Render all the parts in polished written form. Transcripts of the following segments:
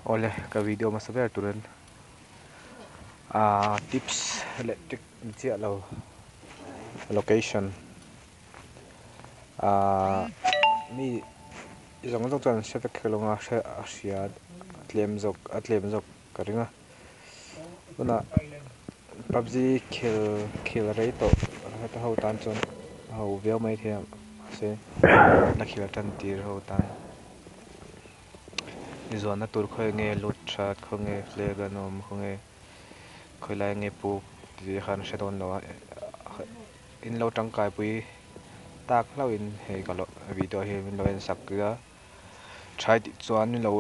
Awle ka video hmasa ber turin ah tips leh trick ni chiah lo location ah mi zawng zawng chuan an hre vek kher lo a a hria tlem zawk a tlem zawk ka ring a tunah pubg khel khel rei tawh ho tan chuan a ho viau maithei a mahse la khel tan tir ho tan. Zawnna tur khawi nge lut that khaw nge flag an awm khaw nge khawi lai nge puk tih khan hre dawn lo a in lo tangkai pui tak hlauh in hei ka lo video hi min lo en sak a try tih chuan min lo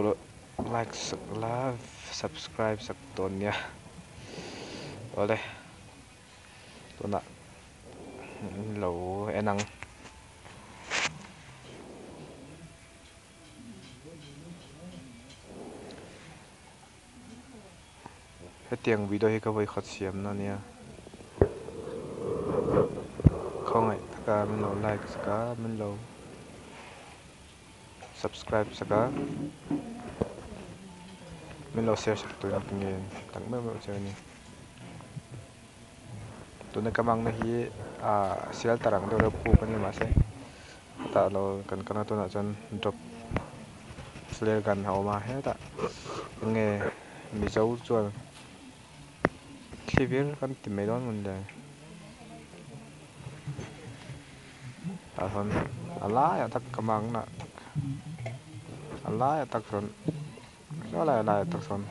like sak la subscribe sak dawn nia awle tunah min lo en ang. Hetiang video hi ka vawi khat siamna ania khawngaih taka min lo like sak a min lo subscribe sak a min lo share sak turin ka ngen tak meuh meuh che a ni tuna ka hmangna hi ah shelter ang deuh reuh puk a ni mahse hetah lo kan kal a tunah chuan drop flare gun a awm a hetah enge mizo chuan thlivir kan ti mai dawn mawn le tah sawn a laiah tak ka hmangna a laiah tak sawn saw lai a laiah tak sawn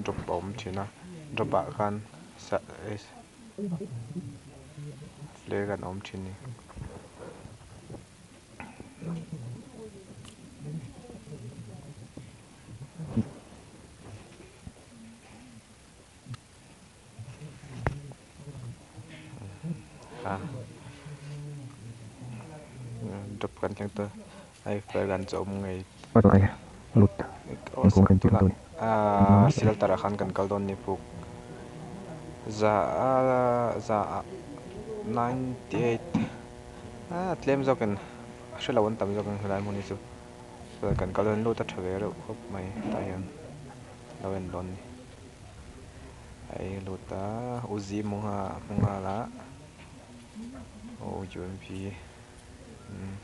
drop a awm thin a drop ah khan flare gun a awm thin a ni. Drop kan thleng ta hei flare gun chu a awm ngei ah shelter ah khan kan kal dawn a ni puk za za ah ninety eight ah tlem zawkin a hrelo an tam zawk ang helai hmun hi chu chuan kan kal dawn lut a tha ve reuh khawp mai tah hian lo en dawn a ni hei lut a uzi hmu nghal a aw ump umm.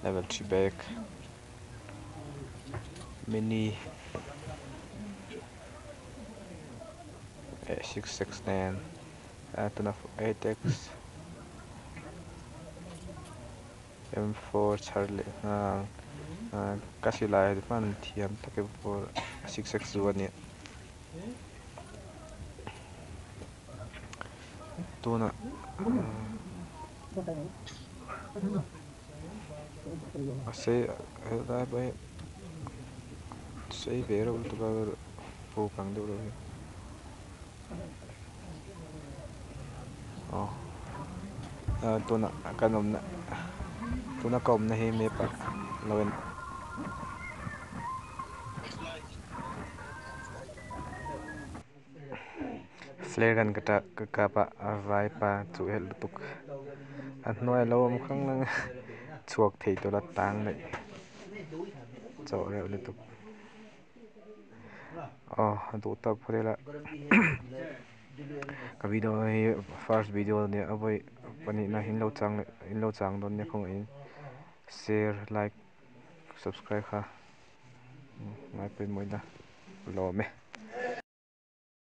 Level 3 bag mini 6 6 nen tuna 8x m4 chhar leh nghal ka silai hman thiam tak m4 6 6 chu a ni tunah a sei helai pawh hi sei ve reuh lutuk a puk ang deuh reuh hi aw tunah kan awmna tuna ka awmna hi map ah lo en. Flare gun ka ka kap a a vaipa chuh helh lutuk a hnuai a lo awm khang lang a chhuak thei tura tang daih chawh reuh lutuk aw a duh tawk phawt ila ka video hi first video ania a vawi pahnihna in lo chang leh in lo chang dawn nia khawngaihin share like subscribe kha ngai pawimawh ila lawm e.